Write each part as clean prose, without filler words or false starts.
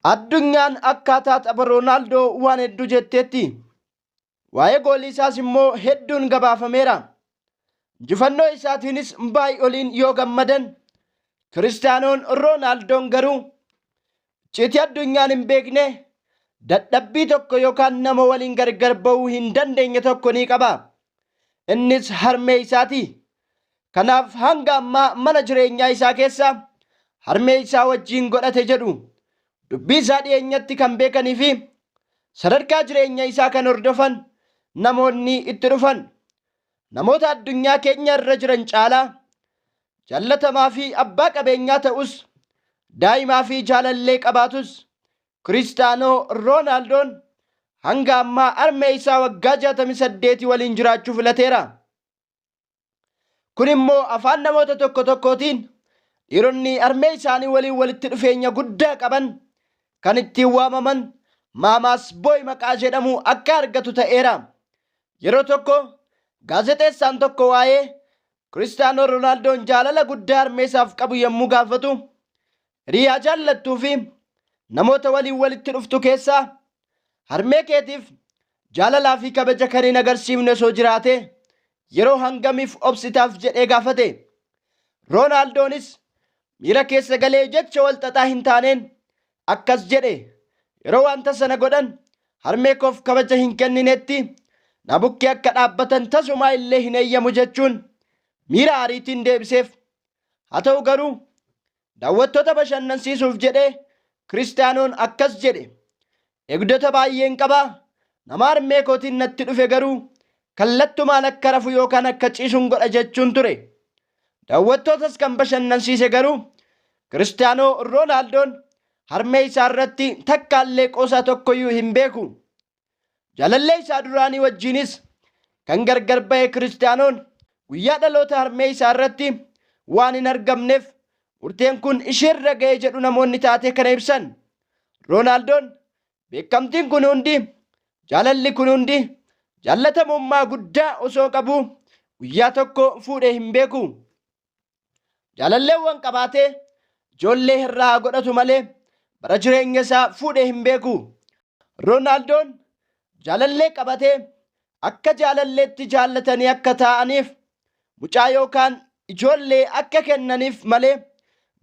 Addunyaan akkaataa tapha Roonaaldoo waan hedduu jetteetti. Waa'ee goolii isaas immoo hedduun gabaafameera. Injifannoo isaatiinis baay'oliin yoo gammadan, Kiristaanoon Roonaaldoon garuu icciitii addunyaan hin beekne dadhabbii tokko yookaan nama waliin gargar ba'uu hin dandeenye tokko ni qaba. Innis harmee isaati. Kanaaf hanga ammaa mana jireenyaa isaa keessa harmee isaa wajjin godhate jedhu. Dubbii isaa dhiyeenyatti kan beekanii fi sadarkaa jireenya isaa kan hordofan namoonni itti dhufan. Namoota addunyaa keenya irra jiran caalaa jaallatamaa fi abbaa qabeenyaa ta'us, daa'imaa fi jaalallee qabaatus, Kiristaanoo Roonaaldoon hanga ammaa harmee isaa waggaa 68 waliin jiraachuu filateera. Kun immoo afaan namoota tokko tokkootiin dhiironni harmee isaanii waliin walitti dhufeenya guddaa qaban kan ittiin waamaman Maamaas Booy maqaa jedhamu akka argatu ta'eera. Yeroo tokko gaazexeessaan tokko waa'ee Kiristaanoo Roonaaldoon jaalala guddaa harmee isaaf qabu yommuu gaafatu, hiriyaa jaallattuu fi namoota waliin walitti dhuftu keessaa harmee keetiif jaalalaa fi kabaja kan hin agarsiifne osoo jiraate yeroo hangamiif obsitaaf jedhee gaafate. Roonaaldoonis miira keessa galee jecha wal xaxaa hin taaneen akkas jedhe, yeroo wanta sana godhan harmee koof kabaja hin kenninetti na bukkee akka dhaabbatan tasumaa illee hin eeyyamu jechuun miira aariitiin deebiseef. Haa ta'u garuu daawwattoota bashannansiisuuf jedhee Kiristaanoon akkas jedhe, eegdota baay'een qaba, nama harmee kootiin natti dhufe garuu kallattumaan akka rafu yookaan akka ciisun godha jechuun ture. Daawwattootas kan bashannansiise garuu Kiristaanoo Roonaaldoon harmee isaa irratti takkaallee qoosaa tokkoyyuu hin beeku. Jaalallee isaa duraanii wajjiinis kan gargar ba'e Kiristaanoon guyyaa dhaloota harmee isaa irratti waan hin argamneef murteen kun isheerra ga'e jedhu namoonni taatee kana ibsan. Roonaaldoon beekamtiin kun hundi, jaalalli kun hundi, jaallatamummaa guddaa osoo qabuu guyyaa tokko fuudhee hin beeku. Jaalalleewwan qabaatee ijoollee irraa godhatu malee bara jireenya isaa fuudhee hin beeku. Roonaaldoon jaalallee qabatee akka jaalalleetti jaallatanii akka taa'aniif mucaa yookaan ijoollee akka kennaniif malee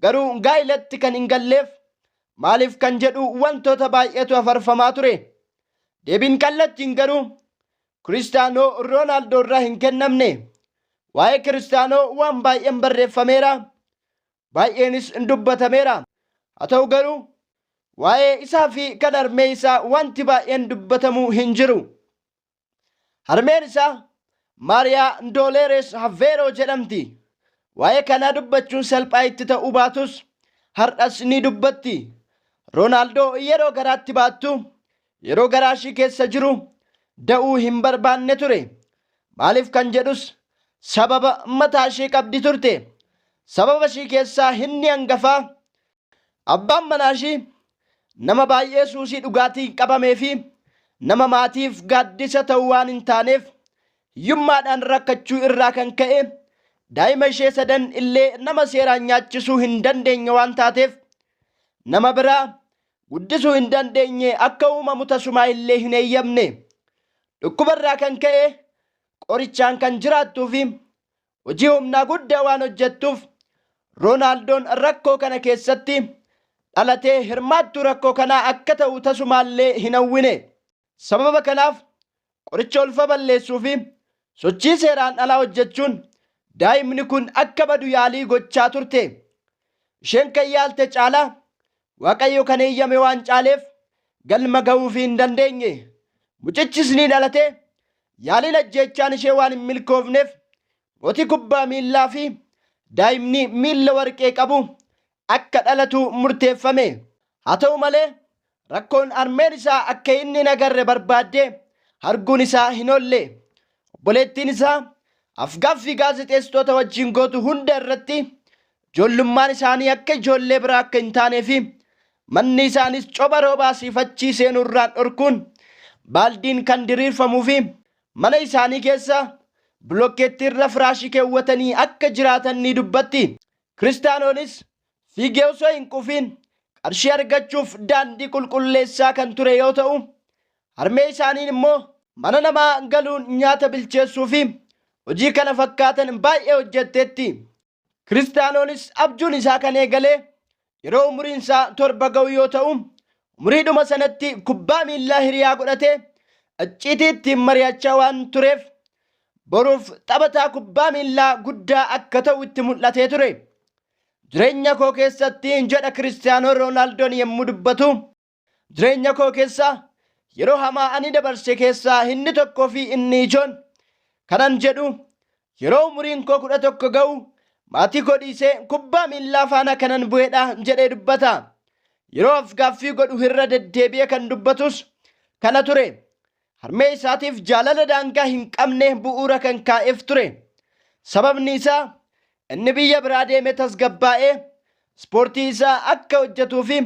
garuu gaa'ilatti kan hin galleef maaliif kan jedhu wantoota baay'eetu afarfamaa ture. Deebiin kallattiin garuu Kiristaanoo Roonaaldoo irraa hin kennamne. Waa'ee Kiristaanoo waan baay'een barreeffameera, baay'eenis dubbatameera. Haa ta'u garuu waa'ee isaa fi kan harmee isaa wanti baay'een dubbatamu hin jiru. Harmeen isaa Maariyaa Dooleeres Haveeroo jedhamti. Waa'ee kanaa dubbachuun salphaa itti ta'uu baatus har'as ni dubbatti. Roonaaldoo yeroo garaatti baattu, yeroo garaa ishii keessa jiru da'uu hin barbaanne ture. Maaliif kan jedhus sababa mataa ishee qabdi turte. Sababa ishii keessaa inni hangafaa abbaan manaa ishii nama baay'ee suusii dhugaatiin qabamee fi nama maatiif gaaddisa ta'u waan hin taaneef hiyyummaadhaan rakkachuu irraa kan ka'e daa'ima ishee sadan illee nama seeraan nyaachisuu hin dandeenye waan taateef nama biraa guddisuu hin dandeenye akka uumamu tasumaa illee hin eeyyamne. Dhukkuba irraa kan ka'e qorichaan kan jiraattuu fi hojii humnaa guddaa waan hojjettuuf Roonaaldoon rakkoo kana keessatti dhalatee hirmaattuu rakkoo kanaa akka ta'u tasumaallee hin hawwine. Sababa kanaaf qoricha ulfa balleessuu fi sochii seeraan alaa hojjechuun daa'imni kun akka badu yaalii gochaa turte. Isheen kan yaalte caalaa Waaqayyo kan eeyyame waan caaleef galma ga'uufii hin dandeenye. Mucichis ni dhalate. Yaaliin ajjeechaan ishee waan hin milkoofneef mootii kubbaa miillaa fi daa'imni miilla warqee qabu akka dhalatu murteeffame. Haa ta'u malee rakkoon harmeen isaa akka inni hin agarre barbaaddee arguun isaa hin oolle. Obboleettiin isaa afgaaffii gaazexeessitoota wajjin gootu hunda irratti ijoollummaan isaanii akka ijoollee biraa akka hin taanee fi manni isaanis coba roobaa siifachii seenuu irraan dhorkuun baaldiin kan diriirfamuu fi mana isaanii keessa bilokkeettii irra firaashii keewwatanii akka jiraatan ni dubbatti. Kiristaanoonis fiigee osoo hin quufiin qarshii argachuuf daandii qulqulleessaa kan ture yoo ta'u, harmee isaaniin immoo mana namaa galuun nyaata bilcheessuu fi hojii kana fakkaatan baay'ee hojjetteetti. Kiristaanoonis abjuun isaa kan eegale yeroo umuriin isaa 7 ga'u yoo ta'u, umuriidhuma sanatti kubbaa miillaa hiriyaa godhatee icciitii ittiin mari'achaa waan tureef boruuf taphataa kubbaa miillaa guddaa akka ta'u itti mul'atee ture. Jireenya koo keessatti jedha Kiristiyaanoo Roonaaldoon yommuu dubbatu, jireenya koo keessa yeroo hamaa ani dabarse keessaa inni tokkoo fi inni ijoon kanan jedhu yeroo umuriin koo 11 ga'u maatii koo dhiisee kubbaa miillaa faana kanan bu'edha jedhee dubbata. Yeroo afgaaffii godhu irra deddeebi'ee kan dubbatus kana ture. Harmee isaatiif jaalala daangaa hin qabne bu'uura kan kaa'eef ture. Sababni isaa inni biyya biraa deeme tasgabbaa'ee ispoortii isaa akka hojjetuu fi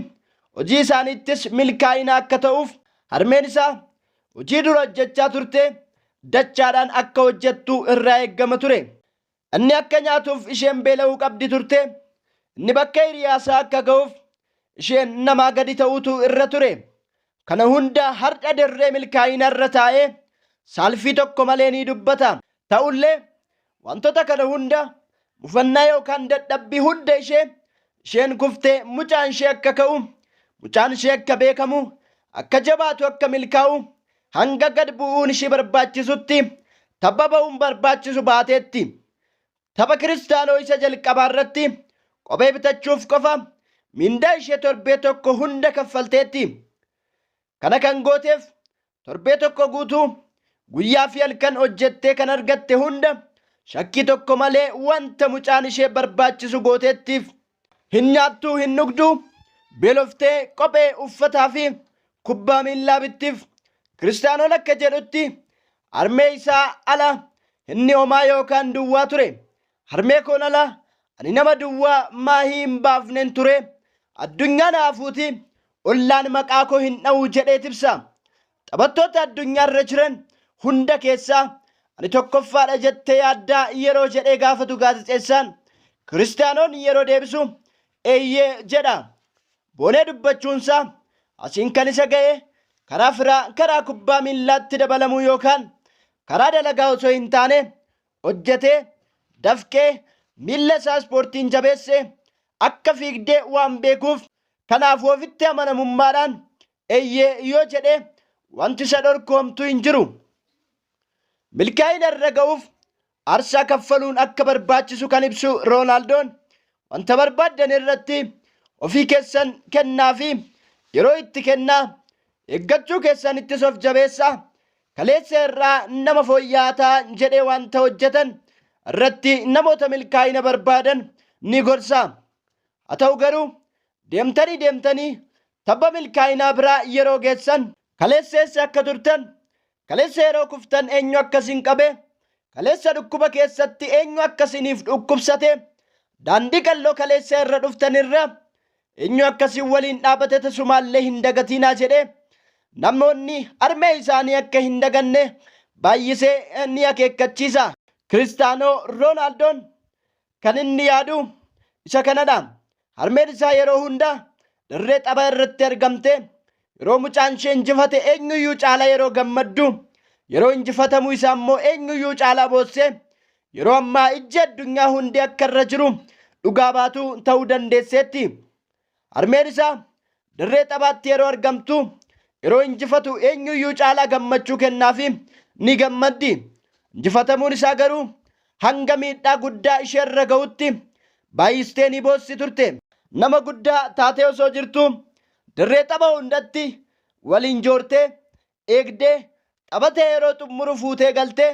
hojii isaaniittis milkaa'ina akka ta'uuf harmeen isaa hojii dura hojjechaa turte dachaadhaan akka hojjettu irraa eeggama ture. Inni akka nyaatuuf isheen beela'uu qabdi turte. Inni bakka hiriyaasaa akka ga'uuf isheen namaa gadi ta'uutu irra ture. Kana hunda har'a dirree milkaa'ina irra taa'ee saalfii tokko malee ni dubbata. Ta'ullee wantoota kana hunda mufannaa yookaan dadhabbii hunda ishee isheen kuftee mucaan ishee akka ka'u, mucaan ishee akka beekamu, akka jabaatu, akka milkaa'u hanga gad bu'uun ishee barbaachisutti tabba ba'uun barbaachisu baateetti. Tapha Kiristaanoo isa jalqabaa irratti kophee bitachuuf qofa mindaa ishee torbee tokko hunda kaffalteetti. Kana kan gooteef torbee tokko guutuu guyyaa fi halkan hojjettee kan argatte hunda shakkii tokko malee wanta mucaan ishee barbaachisu gooteettiif. Hin nyaattuu hin dhugduu beeloftee kophee uffataa fi kubbaa miillaa bittiif. Kiristaanoon akka jedhutti harmee isaa ala inni homaa yookaan duwwaa ture. Harmee koon ala ani nama duwwaa maahii hin baafnen ture. Addunyaan haafuuti ollaan maqaa koo hin dha'u jedhee ibsa. Taphattoota addunyaa irra jiran hunda keessaa ani tokkoffaadha jettee yaaddaa yeroo jedhee gaafatu gaazexeessaan Kiristaanoon yeroo deebisu eeyyee jedha. Boonee dubbachuunsaa asiin kan isa ga'e karaa firaa karaa kubbaa miillaatti dabalamuu yookaan karaa dalagaa osoo hin taane hojjetee dafqee miilla isaa ispoortiin jabeesse akka fiigdee waan beekuuf kanaaf ofitti amanamummaadhaan eeyyee yoo jedhe wanti isa dhorku homtuu hin jiru. Milkaa'ina irra ga'uuf aarsaa kaffaluun akka barbaachisu kan ibsu Roonaaldoon wanta barbaaddan irratti ofii keessan kennaa fi yeroo itti kennaa eeggachuu keessanittis of jabeessaa kaleessa irraa nama fooyya'aa ta'a jedhee wanta hojjetan irratti namoota milkaa'ina barbaadan ni gorsa. Haa ta'u garuu deemtanii deemtanii tabba milkaa'inaa biraa yeroo geessan kaleessa eessa akka turtan, kaleessa yeroo kuftan eenyu akka isin qabe, kaleessa dhukkuba keessatti eenyu akka isiniif dhukkubsate, daandii qalloo kaleessa irra dhuftan irra eenyu akka isin waliin dhaabate tasumaallee hin dagatinaa jedhee namoonni harmee isaanii akka hin daganne baay'isee ni akeekkachiisa. Kiristaanoo Roonaaldoon kan inni yaadu isa kanadha. Harmeen isaa yeroo hunda dirree tapha irratti argamte yeroo mucaan ishee injifate eenyuyyuu caalaa yeroo gammaddu yeroo injifatamuu isaa immoo eenyuyyuu caalaa boosse yeroo ammaa ijji addunyaa hundi akka irra jiru dhugaa baatuu ta'uu dandeesseetti. Harmeen isaa dirree taphaatti yeroo argamtu yeroo injifatu eenyuyyuu caalaa gammachuu kennaafi ni gammaddi. Injifatamuun isaa garuu hanga miidhaa guddaa isheerra ga'utti baay'istee ni boossi turte. Nama guddaa taatee osoo jirtu dirree tapha hundatti waliin joortee eegdee taphatee yeroo xumuru fuutee galtee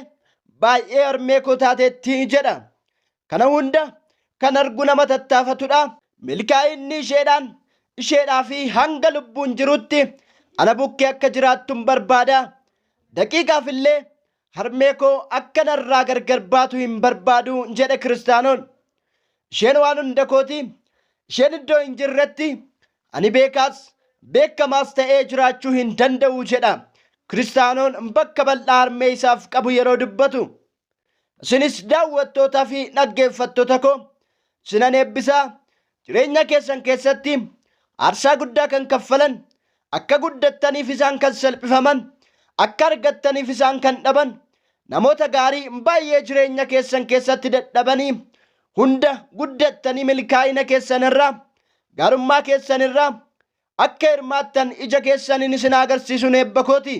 baay'ee harmee koo taateetti jedha. Kana hunda kan argu nama tattaafatudha. Milkaa'inni isheedhaan isheedhaa fi hanga lubbuun jirutti ana bukkee akka jiraattuun barbaada. Daqiiqaaf illee harmee koo akka narraa gargar baatu hin barbaadu jedhe Kiristaanoon. Isheen waan hunda kooti. Isheen iddoo hin jirretti ani beekaas beekamaas ta'ee jiraachuu hin danda'u jedha. Kiristaanoon bakka bal'aa harmee isaaf qabu yeroo dubbatu. Isinis daawwattootaa fi dhaggeeffattoota koo isinan eebbisaa jireenya keessan keessatti Aarsaa guddaa kan kaffalan, akka guddattaniif isaan kan salphifaman, akka argattaniif isaan kan dhaban, namoota gaarii baay'ee jireenya keessan keessatti dadhabanii hunda guddattanii milkaa'ina keessan irraa, gaarummaa keessan irraa akka hirmaattan ija keessaniin isin agarsiisuun eebba kooti.